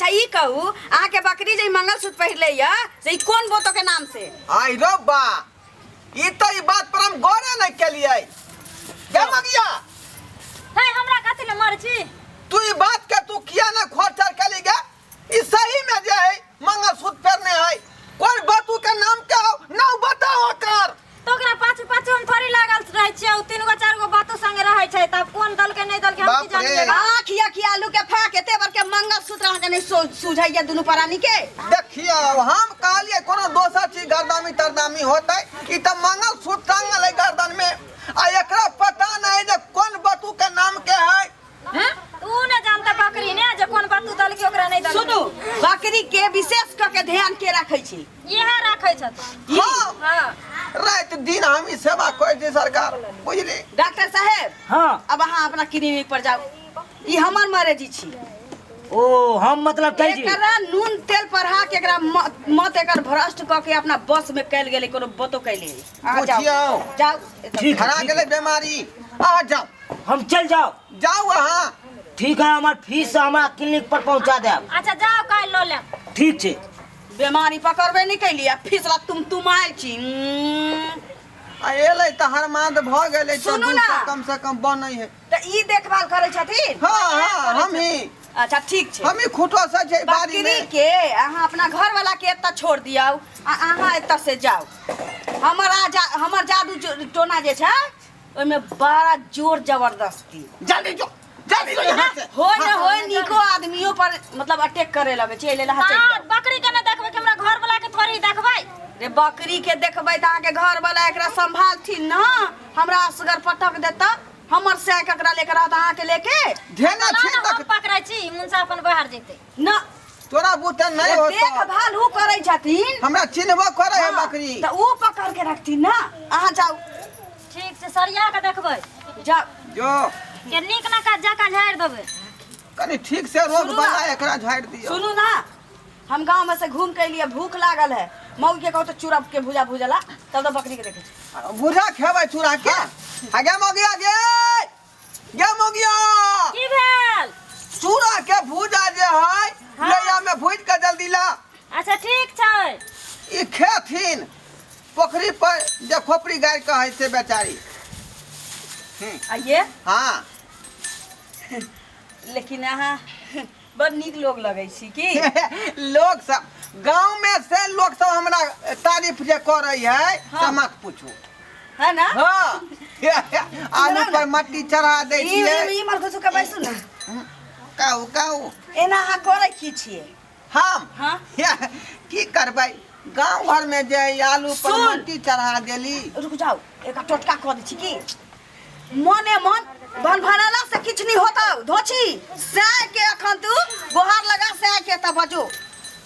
अच्छा ई कहू, अहाँ के बकरी जे ई मंगलसूत्र पहिरले या से ई कोन बोतो के नाम से? आई रो बा, ई तो ई बात पर हम गौरे नहीं केलिए। गे मगिया, हे, हमरा कथी ले मर छी? तू ई बात के तू किया ना खोचर केली गे? ई सही में जे है मंगलसूत्र पहनने है, कोन बतू के नाम के हो ना बताओ कर। तो ओकरा पाछू पाछू हम थोड़ी लागल रहै छियै, ओ तीन गो चार गो बातो संगे रहै छै, तब कोन दल के नहीं दल के हम की बाप रे। जानिए? आँख या आलू के फाक एते बड़ के मंगलसूत्र अहाँके नहीं सुझैया दुनू प्राणी के। देखियौ, हम कहलियै कोनो दोसर चीज गर्दामी तरदामी होतै, ई तऽ मंगलसूत्र टांगल है गर्दन में आ एकरा पता नहीं जे कोन बतू के नाम के है। तू ने जानता बकरी ने जे कोन बातू दल के ओकरा नहीं दल। सुनू, बकरी के विशेष क के ध्यान के रखै छी? इहे राखै छथि। हाँ। हाँ। राति दिन हम ई सेवा करै छी सरकार, बुझली? डॉक्टर साहेब। हाँ। अब अहाँ अपना क्लिनिक पर जाउ, ई हमर मरेजी छी। ओ हम मतलब चल जी। एकरा नून तेल पढ़ा के एकरा मत एकर भ्रष्ट क के अपना बस में कैल गेलै, कोनो बतो कैले। अहाँ जाउ। बुझियौ। जाउ। ठीक है, हरा ठीक गेलै है। बीमारी, अहाँ जाउ। हम चल जाओ। जाउ अहाँ। ठीक है, हमार फीस हमरा क्लिनिक पर पहुंचा देब। अच्छा जाओ, काल्हि लऽ लेब। ठीक छै। बीमारी पकड़बे नहीं कैली आ फीस ला तुम तुम आयल छी। आ एलै तऽ हरमाद भऽ गेलै तऽ सुनू दू ना। सौ कम से कम बनै है। तऽ ई देखभाल करै छथिन? हाँ हाँ, हम ही। अच्छा ठीक छै। हम ही खूटो से छै बाड़ी बकरी में। के अहाँ अपना घर वाला के एतऽ छोड़ दियौ आ अहाँ एतऽ से जाउ। हमर आ हमर जादू टोना जे छै ओहिमे बड़ा जोर जबरदस्ती। जल्दी जो, जल्दी जो यहाँ से। होय न होय नीको आदमियों पर मतलब अटैक करे लगे छै, एहि लेल अहाँ चलि हाँ, जाउ। बकरी के नहि देखबै कि हमरा घर वाला के थोड़ी देखबै? रे बकरी के देखबै तऽ अहाँके घर वाला एकरा संभालथिन न, हमरा असगर पटक देता, हमर सैं ककरा लेके रहत अहाँके लेके? धेने ना छी ना, हम तक पकड़ै छी, मुनसा अपन बाहर जेतै। न तोरा बुते नहीं होतो। देखभाल उ करै छथिन। हमरा चिन्हबो करे है हाँ, बकरी। तऽ उ पकड़ के रखथिन ना। अहाँ जाउ। ठीक छै, सरिया के देखबै। जाउ। जो के नीक ना काज जकाँ झाड़ि देबै। कनी ठीक से रोग सुनू ना। बना एकरा झाड़ि दियौ। सुनू ना, हम गांव में से घूम के एलियै, भूख लागल है, मऊ के कहू तो चूड़ा के भुजा भुजला, तब तो बकरी के देखै छी। भुजा खेबै चूड़ा के? आगे मगिया गे, गे मगिया। की भेल? चूड़ा के भुजा जे है हाँ। लोहिया में भुज के जल्दी ला। अच्छा ठीक छै। ई खेथिन पोखरी पर जे खोपड़ी गाड़ के है से बेचारी। आइए। हाँ। लेकिन अहाँ बड़ नीक लोग लगै छी की? लोग सब गांव में से लोग सब हमरा तारीफ जे करै है हाँ। से मत पूछू। है ना? हाँ। आलू पर मट्टी चढ़ा दै ई छियै। ई मर घुसु के बैसू ना। कहू कहू। एना अहाँ करै की छियै? हम? हाँ। की करबै, गांव घर में जे ई आलू पर सुन। मट्टी चढ़ा देली। रुक जाओ, एक टोटका कऽ दै छी की मने मन भनभनाला से किछु नहीं होता। धोछी सैं के अखन तू गोहार लगा सैं के तब बजो,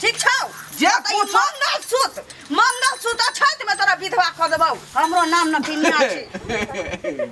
ठीक छौ? जे तऽ ई पूछो। मंगलसूत्र मंगलसूत्र अछैत में तोरा विधवा कऽ देबौ, हमरो नाम न पिनिया छै।